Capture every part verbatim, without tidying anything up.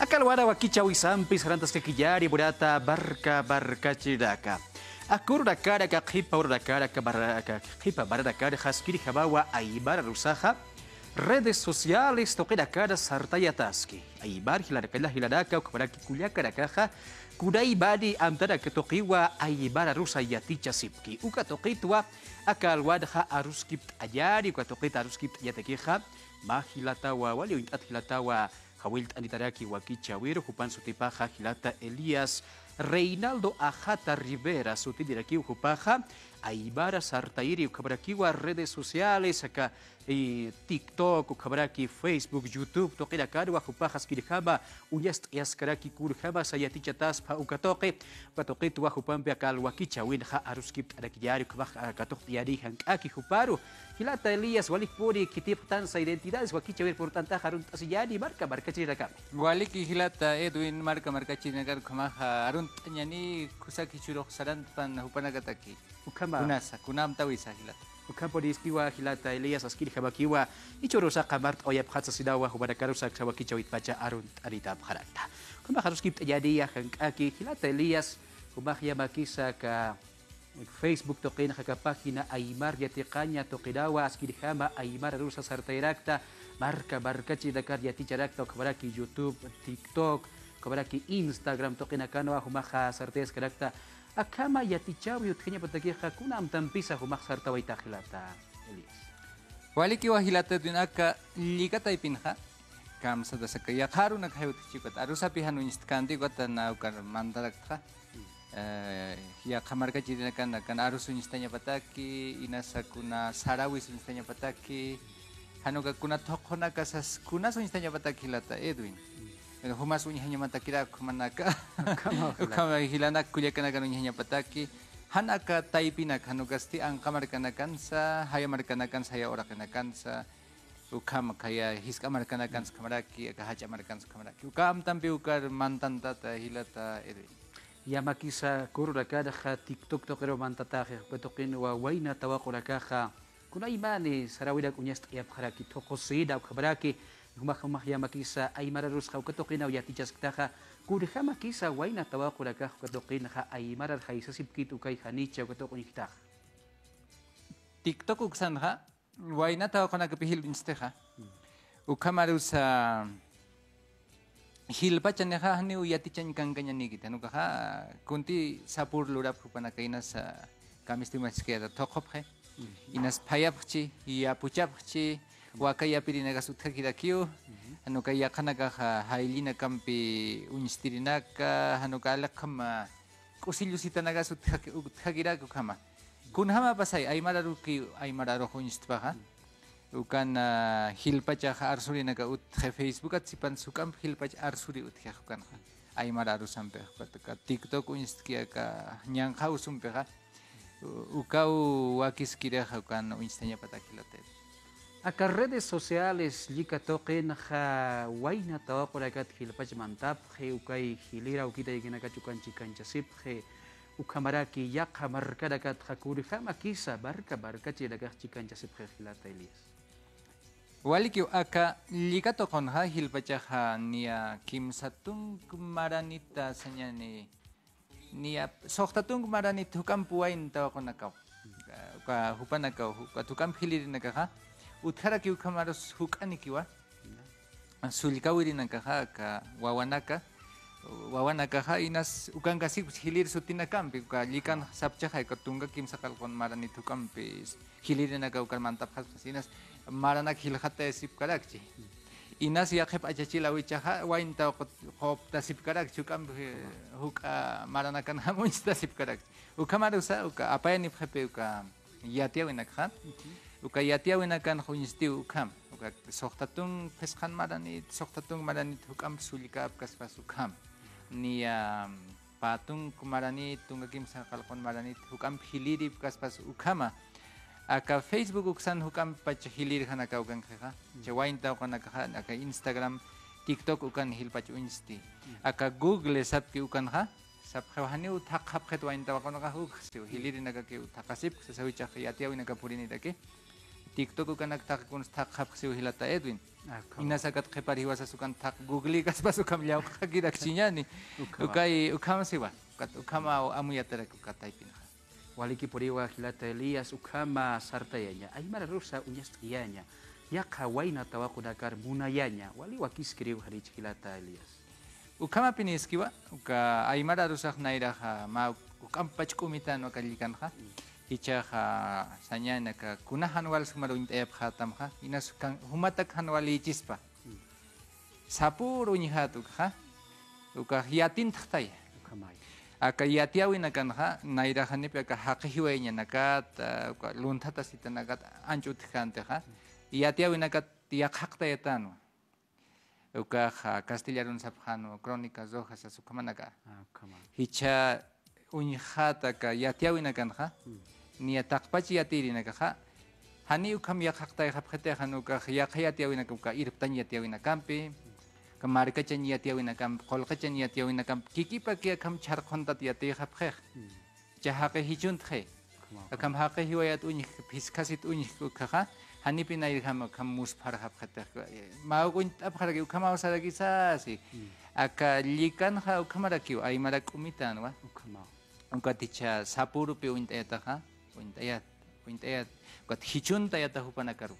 Kalwara wakichawisampi sarantaskakillari murata barka barkachirinaka. Aka urunakar aka qhipa urunakar aka bara-, aka qhipa baranakarxa askirjamawa aymar arusaxa redes sociales tuqinakar sartayataski. Aymar jilanaka, jilanaka, ukhamaraki kullakanakaxa kunaymani amtanaka tuqiwa aymar arusa yatichasipki. Uka tuqitwa aka alwanxa aruskipt'añani, uka tuqit aruskipt'añatakixa mä jilatawa, wali uñt'at jilatawa, jawillt'anitaraki wakichäwiru, jupan sutipaxa jilata Elías Reinaldo Ajata Rivera sutinirakiw. Jupaxa aymara sartayiri ukhamarakiwa redes sociales aka, eh, TikTok, ukhamaraki Facebook, YouTube tuqinakarwa jupaxa askirjama uñast'ayaskaraki kunjamasa yatichataspa uka tuqi. Uka tuqitwa jupampi aka wakichäwinxa aruskipt'arakillari, ukhamax katuqt'ayani jank'aki juparu. Jilata Elías, walikpuni khitipxtansa identidades wakichäwir purt'antaxa arunt'asiñani marka markachirinakama. Waliki jilata Edwin, marka markachirinakar ukhamaxa arunt'añani, kusak jichhürux sarantpan jupanakataki. Ukhama. Kunasa, kuna amtawisa jilata. Ukhampuniskiwa jilata Elías, askirjamakiwa jichhürusaxa mart'awayapxat sasinawa jumanakarusa aksa wakichäwitpacha arunt'anitapxarakta. Ukhamax aruskipt'añaniya jank'aki jilata Elías, jumax yamakisa aka Facebook tuqinxa aka página aymar yatiqaña tuqinawa askirjama aymar arusa sartayarakta, marka markachirinakar yaticharakta, ukhamaraki YouTube, TikTok, ukhamaraki Instagram tuqinakanwa jumaxa sartayaskarakta. Akhama yatichäwi utjañapatakixa kuna amtampisa jumax sartawayta jilata Elías. Walikiwa jilata Edwin, aka llika taypinxa kamsatasaka yaqha arunakxay utjchi ukat arusapi jan uñstkänti ukata na ukar mantaraktxa. Eh, yaqha markachirinakana kan arus uñstañapataki, inasa kuna saräwis uñstañapataki, jan uka kuna thuqhunaka sas kunas uñstañapataki jilata Edwin. Jumas uñjañamatakirak ukhamanaka. Ukhama jilanak kullakanakan uñjañapataki. Jan aka taypinak, jan ukasti anqa markanakansa, jaya markanakansa, jaya uraqinakansa, ukham, khaya jisk'a markanakansa ukhamaraki, aka jach'a markansa ukhamaraki. Uka amtampi ukar mantantata jilata Edwin. Yamakisa aka urunakarxa TikTok tuqiru mantataxi, uka tuqinwa wayna tawaqunakaxa kunaymani saräwinak uñast'ayapxaraki, thuqhusina ukhamaraki, jumax jumax yamakisa aymar arusxa uka tuqinaw yatichasktaxa, kunjamakisa wayna tawaqunakax uka tuqinxa aymarar jaysasipkit ukay janicha uka tuqinjtaxa. TikTok uksanxa wayna tawaqunakapi jilp'inchstixa. Ukhamarusa jilpachanixa janiw yatichañ kankañanïkiti, jan ukaxa kunti sapür lurapxi jupanaka, inasa kamisti umachiskayata thuqhupxi, inas phayapxchi, yapuchapxchi, waka yapirinakas utjakirakiw, jan uka yaqhanakaxa jayllinakampi uñstirinaka, jan uka aliqham k'usillusitanakas utjak-, utjakirak ukhama. Kunjama pasay, aymar aruki, aymar arux uñstpaxa. Ukan, ah, jilpachax arsurinaka utji, Facebookat sipan juk'amp jilpach arsuri utjix ukanxa. Aymar arusampix, ukat aka TikTok uñstki aka ñanqha usumpixa. U-, ukaw wakiskirixa ukan uñstañapatak jilata. Aka redes sociales llika tuqinxa wayna tawaqunakata jilpach mantapxi, ukay jilïr awkitaykinakach ukan chikanchasipxi, ukhamaraki yaqha markanakatxa kunjamakisa marka markachirinakax chikanchasipxi jilata Elías. Walikiw, aka llika tuqinxa jilpachaxa niya kimsa tunk maranita sañani, niya suxta tunk maranit juk'amp wayn tawaqunakaw. Uka jupanakaw, uka juk'amp jilïrinakaxa utjaraki ukhamarus juk'anikiwa. Sullkawirinakaxa aka wawanaka, wawanakaxa inas ukankasipxchi jilïr sutinakampi, uka llikan sapchaxay, uka tunka kimsa qalqun maranit juk'ampi jilïrinaka ukar mantapxaspas, inas maranak jilxatayasipkarakchi. Inas yaqhip achachil awichaxa waynta qut-, quptasipkarakchi, juk'amp, eh, juk'a maranakanjam uñstasipkarakchi. Ukhamarusa, uka apayanipxipi uka yatiyäwinakxa. Uka yatiyäwinakanx uñstiw ukham. Uka suxta tunk phisqan maranit, suxta tunk maranit juk'amp sullkapkaspas ukham. Niya pä tunk maranit, tunka kimsa qalqun maranit juk'amp jilïripkaspas ukhama. Aka Facebook uksan juk'ampach jilïrjanakaw ukanxixa. Chay wayn tawaqunakaxa, aka Instagram, TikTok ukan jilpach uñsti. Aka Google sapki ukanxa, sapxiw janiw thaqhapxit wayn tawaqunakax uksiw, jilïrinakakiw thaqhasipki, sasaw jichhax yatiyäwinaka puriniraki. TikTok ukanak thaqi kuns thaqxapxsiw jilata Edwin. Ah, ukhama. Inas akat qhipar jiwasas ukan thaq Google kaspas ukham llawq'akirak siñani. Ukhama. Ukay, ukham siwa. Ukat ukhama amuyatarak ukat taypinxa. Waliki puriwa jilata Elías, ukhama sartayaña. Aymara arusa uñast'iyaña. Yaqha wayna tawaqunakar munayaña. Wali wakiskiriw janich jilata Elías. Ukhamapiniskiwa, uka aymara arusax nayraxa mä juk'amp pach k'umitan uka llikanxa. Jichhaxa sañäni aka kuna jan wals jumar uñt'ayapxätamxa, inas kan jumatak jan walïchispa. Sapür uñjät ukxa, ukax yatintxtaya. Ukhamay. Aka yatiyäwinakanxa, nayrax janipi aka jaqi jiwayañanakat, uka lunthatasitanakat anch utjkäntixa, yatiyäwinakat yaqhaqtayatänwa. Ukax, ah, castellarun sapxänwa, Crónicas Rojas, sas ukhamanaka. Ah, ukhama. Jichha uñjät aka yatiyäwinakanxa, niya taqpach yatiyäwinakaxa, janiw ukham yaqhaqtayxapxitix, jan ukax yaqha yatiyäwinaka uka irptañ yatiyäwinakampi, uka markachañ yatiyäwinakampi, qullqichañ yatiyäwinakampi, kikipaki akham chharquntat yatiyxapxix. Jichha jaqi jichuntxi. Ukhama. Akham jaqi jiwayat uñj, phiskhasit uñj ukhaxa, janipi nayrjam akham muspharxapxitix. Mä uñt'apxaraki, ukhamaw sarakisa, si. Aka llikanxa ukhamarakiw, aymara k'umitänwa. Ukhama. Ukat jichha sapürupi uñt'ayataxa, uñt'ayat, uñt'ayat. Ukat jichuntayata jupanakaru.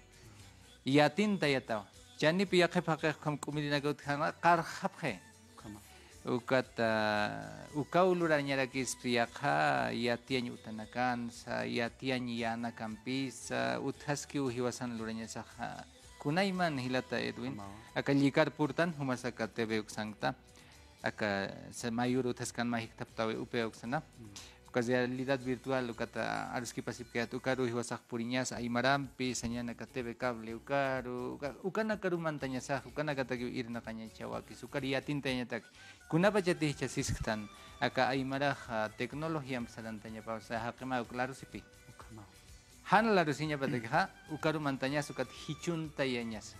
Yatintayataw. Janipi yaqhip jaqix ukham k'umirinaka utjkänxa, qarxapxi. Ukhama. Ukat, ah, ukaw lurañarakispi yaqha, yatiyañ utanakansa, yatiyañ yänakampisa, utjaskiw jiwasan lurañasaxa. Kunayman jilata Edwin, ukhama, aka llikar purtan, jumas aka T V uksankta. Aka sa mayur utjaskan mä jikthaptawi upi uksana. Uka realidad virtual, ukata aruskipasipkayät, ukaru jiwasax puriñas aymarampi, sañanaka T V cable, ukaru, uka, ukanakaru mantañasax, ukanakatakiw irnaqañacha wakis, ukar yatintañatak. Kunapachati jichha sisktan, aka aymarax, ah, tecnologiamp sarantañapaw, sa jaqima uk larusipi. Ukhama. Jan larusiñapatakixa, ukaru mantañas ukat jichuntayañas.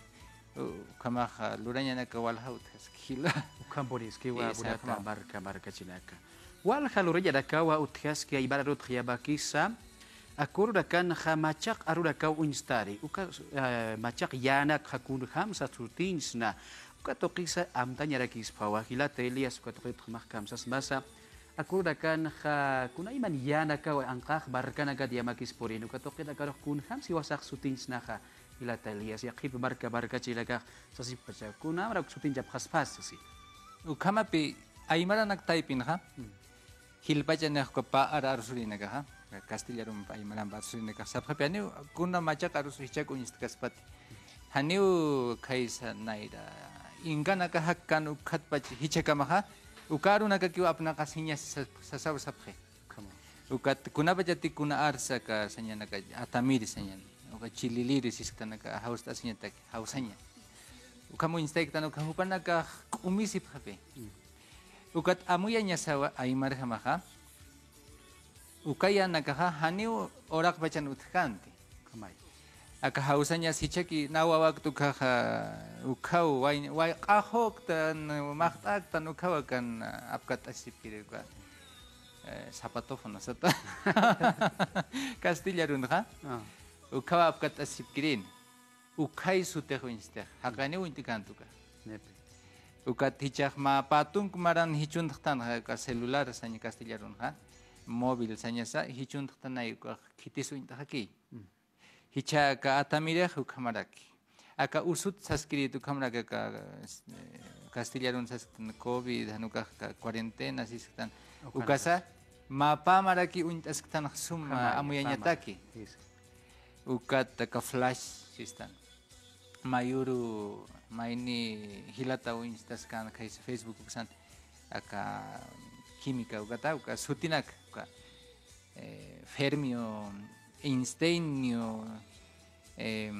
Ukhamaxa lurañanaka walja utjaski jila. Ukhampuniskiwa. Isa, purata ukhama. Marka, markachinaka. Walja lurañanakawa utjaski aymara arut jayamakisa. Aka urunakanxa machaq arunakaw uñstari. Uka, eh, machaq yänakxa kunjamsa sutiñsna. Uka tuqisa amtañarakispawa jilata Elías, uka tuqit jumax kamsasmasa. Aka urunakanxa kunayman yänakaw anqax markanakat yamakis purin, uka tuqit akarux kunjams jiwasax sutiñsnaxa, jilata Elías, yaqhip marka markachinakax sasippacha, kunamrak sutiñchapxaspas sasi. Ukhamapi aymaranak taypinxa, jilpachanix uka pä ar arsurinakaxa, castellarump aymaramp arsurinakax sapxipï, janiw kuna machaq arus jichhak uñstkaspati. Janiw khaysa nayra, inkanaka jakkan ukhatpach jichhakamaxa, uka arunakakiw apnaqasiñas sas-, sasaw sapxi. Ukhama. Ukat kunapachati kuna arsa aka sañanaka atamiri sañan, uka chililiri sisktanaka jawst'asiñataki, jawsaña. Ukham uñstayktan uka jupanakax k'umisipxapï. Ukat amuyañasawa aymarjamaxa, uka yänakaxa janiw uraqpachan utjkänti. Ukhamay. Aka jawsañas jichhaki nawa wakta ukhaxa, ukhaw, way, way, q'axuktan, maxt'aktan, ukhaw akan, ah, apkatt'asipkiri uka, eh, zapatófono sata. Castillarunxa. Ah. Ukhaw apkatt'asipkirin. Ukhay sutix uñstix. Jaqiniw uñt'känti uka. Nipi. Ukat jichhax mä pä tunk maran jichuntxtanxa, uka celular sañ castillarunxa. Móvil sañasa, jichuntxtanay ukax khitis uñt'xakiy. Jichha aka atamirix ukhamaraki. Aka usut saskirït ukhamaraki aka, eh, castillarun sasktan covid, jan ukax aka cuarentena sisktan. Ukasa, mä pämaraki uñt'asktanx suma amuyañataki. Ukat aka flash sistan. Mayuru, mayni jilata uñt'askan khaysa Facebook uksan. Aka química ukata, uka sutinak, uka eh, Fermio, Einsteinio, eh,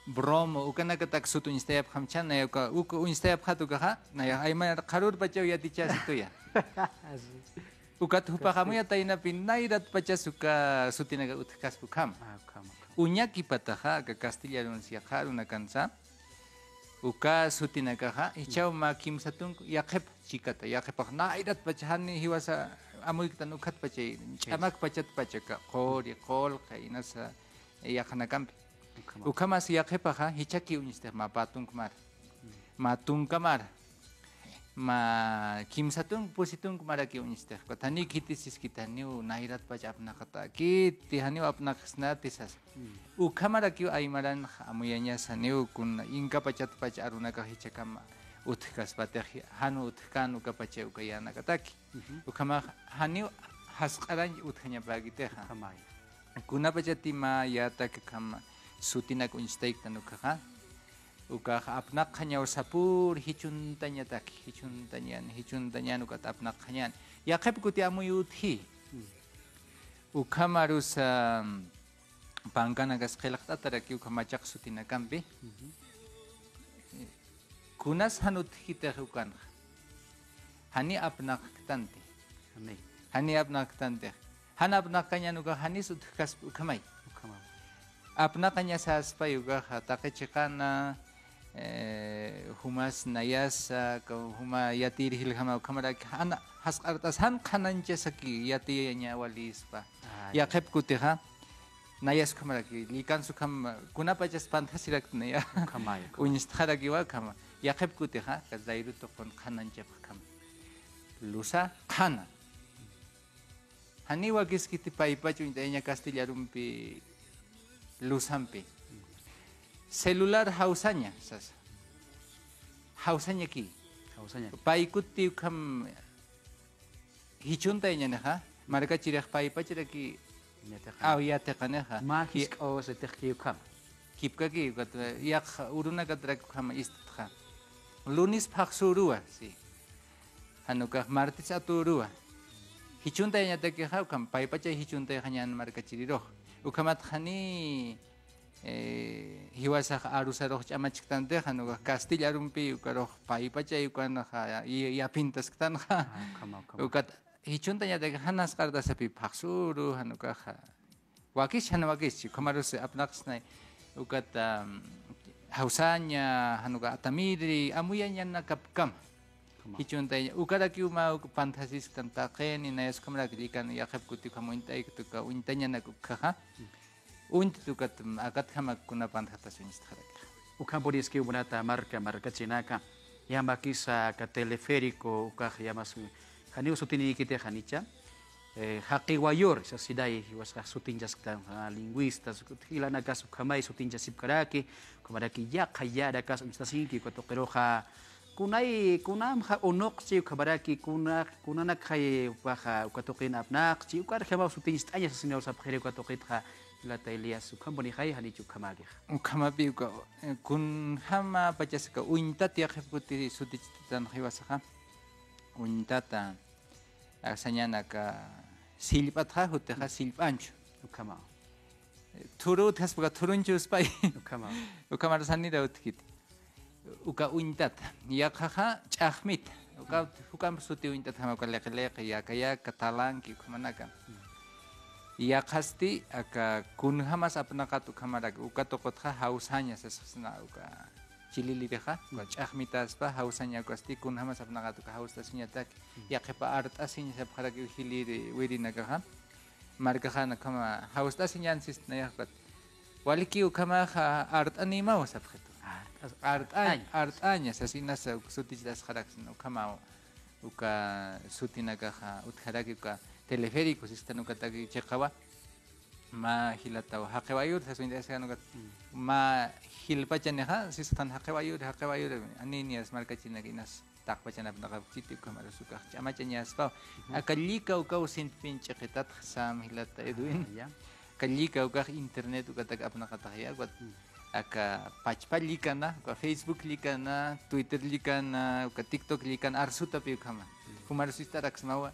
Bromo, ukanakatak sut uñstayapxam chhan, naya uka, uka uñstayapxät ukaxa, naya aymar qharürpachaw yatichäsituya. Ukat jupax amuyataynapi nayratpachas uka sutinaka utjkaspa ukham. Ah, ukham, ukham. Uñakipataxa, aka castillarunsi yaqha arunakansa, uka sutinakaxa, jichhaw mä kimsa tunk yaqhip chikata, yaqhipax nayratpacha jani jiwasa amuyktan ukhatpachay, ch'amakpachatpacha aka quri, qullqi, inasa yaqhanakampi. Ukhama. Ukhamas yaqhipaxa, jichhaki uñstix mä pä tunkmar. Mä tunkamar. Mä kimsa tunk, pusi tunkmaraki uñstix. Ukat janiw khiti siskiti, janiw nayratpach apnaqatäkiti, janiw apnaqsnati sas. Ukhamarakiw aymaranx amuyañas janiw kun inka pachatpach arunakax jichhakama utjkaspatix, jan utjkän uka pacha uka yänakataki. Ukhamax janiw jasq'arañ utjañapäkitixa. Kunapachati mä yätak ukham sutinak uñstayktan ukhaxa. Ukax apnaqxañaw sapür jichhuntañataki, jichhuntañän, jichhuntañän ukat apnaqxañän. Yaqhip kuti amuy utji. Ukhamarusa, pankanakas qillqt'ataraki ukham machaq sutinakampi. Kunas jan utjkitix ukanxa. Jani apnaqktanti. Jani. Jani apnaqktanti. Jan apnaqkañän ukax janis utjkaspa ukhamay. Ukhamay. Apnaqañasäspay ukaxa taqi chiqana, eh, jumas nayasa, ka juma yatiyir jiljama ukhamarak jan jasq'art'as, jan qhanañchasaki yatiyaña walispa. Ah, ya. Yaqhip kutixa, nayas ukhamaraki, llikansa ukham, kunapachas pantasirakta naya. Ukhamay, ukhamay. Uñstxarakiwa ukhama. Yaqhip kutixa, ka dayru tuqun qhanañchapxkama. Lusa qhana. Janiw wakiskiti paypach uñt'ayaña castellarumpi lusampi. Celular jawsaña, sasa. Jawsañaki. Jawsañaki. Pay kuti ukham jichhuntayañänixa, markachirix paypacharaki. Yatiqan. Aw, yatiqanixa. Mä jisk'aw sitix ki ukham. Kipkaki, ukat, yaqha urunakatarak ukham ist'txa. Lunis phaxsüruwa, sí. Jan ukax martes atüruwa. Jichhuntayañatakixa, ukham paypacha jichhuntayxañän markachirirux. Ukhamat jani, eh, jiwasax arusarux ch'amachktantixa, jan ukax castilla arumpi, ukarux paypachay ukanxa, ya-, yapintasktanxa. Ah, ukhama, ukhama. Ukat jichhuntañataki jan jasq'art'asapi phaxsüru, jan ukaxa. Wakis, jan wakis, ukhamarus apnaqsnay, ukat, am, jawsaña, jan uka atamiri, amuyañanakapkama. Ukhama. Jichhuntayaña, ukarakiw mä uk panthasisktan taqini, nayas ukhamarak llikan yaqhip kuti ukham uñt'aykt uka uñtañanak ukhaxa. Uñt'it ukat, akatjama kuna panthatas uñstxarakixa. Ukhampuniskiw munata marka, markachirinaka, yamakisa aka teleférico, ukax yamas, janiw sutinïkiti janicha. Eh, jaqi wayur, sasinayi, jiwasax sutinchasktan, ah, lingüistas, jilanakas ukhamay sutinchasipkaraki, ukhamaraki yaqha yärakas uñstasinki, uka tuqiruxa, kunay, kunamxa unuqchi, ukhamaraki, kuna, kunanakxay, ukaxa, uka tuqin apnaqchi, ukarjamaw sutincht'aña, sasinaw sapxiri uka tuqitxa, jilata Elías, ukhampunixay, janicha ukhamäkix. Ukhamapi uka, eh, kunjama pachas uka uñtat yaqhip kuti sutichtan jiwasaxa, uñtata. Aksañan aka sillp'atxa, jutixa sillp'anchu. Ukhama. Thuru utjaspa uka thurunchuspay. Ukhama. Ukhamar sanira utjkiti. Uka uñtat. Yaqhaxa ch'axmit. Uka, juk'amp suti uñtatjama uka liqi liqi, yaka yaka, talanki, ukhamanaka. Yaqhasti aka kunjamas apnaqat ukhamarak, uka tuqutxa jawsaña sasxsna uka. Chililirixa, uka ch'axmitaspa, jawsaña ukasti, kunjamas apnaqat uka jawstasiñatak, yaqhipa art'asiñ sapxarakiw jiliri wirinakaxa, markaxa ukhama jawst'asiñän sistnayax ukat, walikiw ukhamaxa art'anïmaw sapxitu. Art'as-, art'añ-, art'añ. Art'aña, sas inasa uk sutichasxaraksna, ukhamaw, uka sutinakaxa utjaraki uka teleférico sistan ukataki chiqawa. Mä jilataw, jaqiw ayur, sas uñt'ayaskan ukat. Mä jilpachanixa, sisxtan jaqiw ayur, jaqiw ayur, aninias markachirinak inas taqpachan apnaqapkchiti, ukhamarus ukax ch'amachañaspaw. Aka llika ukaw sintpin ch'iqitatx sam jilata Edwin. Ah, ya. Aka llika ukax internet ukatak apnaqataxaya, ukat aka pachpa llikana, uka Facebook llikana, Twitter llikana, uka TikTok llikana, arsutapi ukhama. Jumarus ist'araksmawa.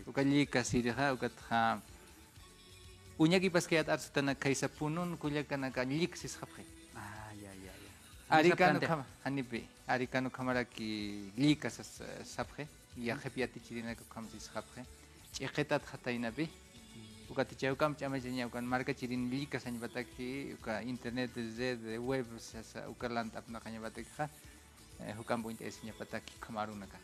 Uka llika sirixa, ukatxa uñakipaskayät arsutanak khaysa punun kullakanaka llik sisxapxi. Ah, ya, ya, ya. Arikan ukhama, janipi, arikan ukhamaraki llika sas-, sapxi, yaqhip yatichirinak ukham sisxapxi. Ch'iqitatxa taynapi, ukat jichha ukamp ch'amachaña ukan markachirin llika sañpataki, uka internet, red, web, sasa, uka lant'apnaqañapatakixa. Eh, juk'amp uñt'ayasiñapataki ukham arunaka.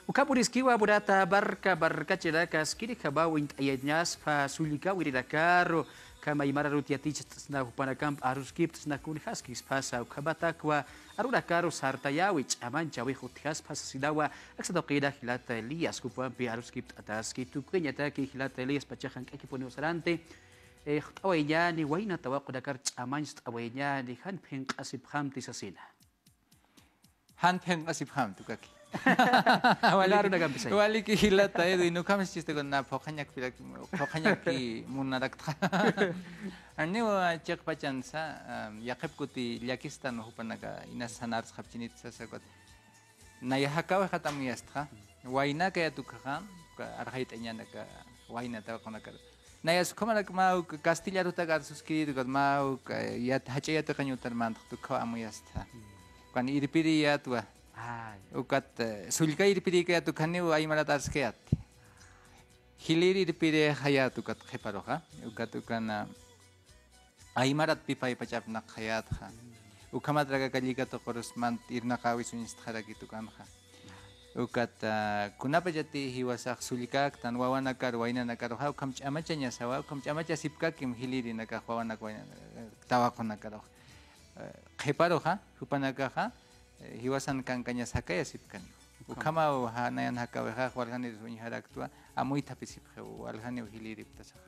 Ukhapuriskiwa murata barca barcachiraka askirjamaw uñt'ayañaspa sullka wirinakaru, ukham aymararut yaticht'asna jupanakamp aruskipt'asna kunjaskispasa, ukhamatakwa arunakaru sartayawi ch'amanchawix utjaspa sasinawa. Aksa tuqina jilata Elías jupampi aruskipt'ataski, tukuyañataki jilata Elías pachaxa jank'akipuniw saranti, eh, jt'awayañäni wayna tawaqunakar ch'amancht'awayañäni, jan phinq'asipxamti sasina. Jan phinq'asipxamti ukaki. Wali, claro, nakampisay. Waliki jilata Edwin, ukham chistekuna phuqhañakpirak, phuqhañaki munaraktxa. Janiw chiqpachansa, am, yaqhip kuti llakistan jupanaka inas sanarsxapchinit sasa ukat. Naya jakawixat amuyastxa, waynakayat ukhaxa, uka arxayt'añanaka wayna tawaqunakar. Nayas ukhamarak mä uk castillarutak arsuskirït ukat mä uk, eh, yat-, jach'a yatiqañ utar mantxt ukhaw amuyastxa. Ukan irpiriyätwa. Ay. Ukat, eh, sullka irpirïkayät ukhaniw aymarat arskayätti. Jilïr irpirïxayät ukat qhiparuxa. Ukat ukan, ah, aymarat pipay pachap naqxayätxa. Ukhamatrak aka llika tuqurus mant irnaqäwis uñstxarakit ukanxa. Ukat, ah, kunapachati jiwasax sullkäktan wawanakar waynanakaruxa, ukham ch'amachañasawa, ukham ch'amachasipkakim jilïrinakax wawanak wayna-, tawaqunakarux. Eh, qhiparuxa, jupanakaxa, eh, jiwasan kankañas jakayasipkani. Ukham. Ukhamaw ja-, nayan jakawixax, waljanirus uñjaraktwa, amuythapisipxiw, waljaniw jilïriptasaxa.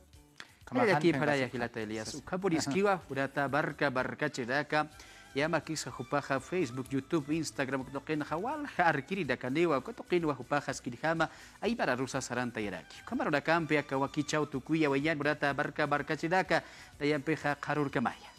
Ukhama jan phinqasipxam. Jilata Elías, ukhapuriskiwa murata barca barcachiraka, yamakisa jupaxa Facebook, YouTube, Instagram, uka tuqinxa walja arkirinakaniwa, uka tuqinwa jupaxa askirjama, aymararusa sarantayaraki. Ukham arunakampi aka wakichäw tukuyawayañ murata barca barcachiraka, nayampixa qharürkamaya.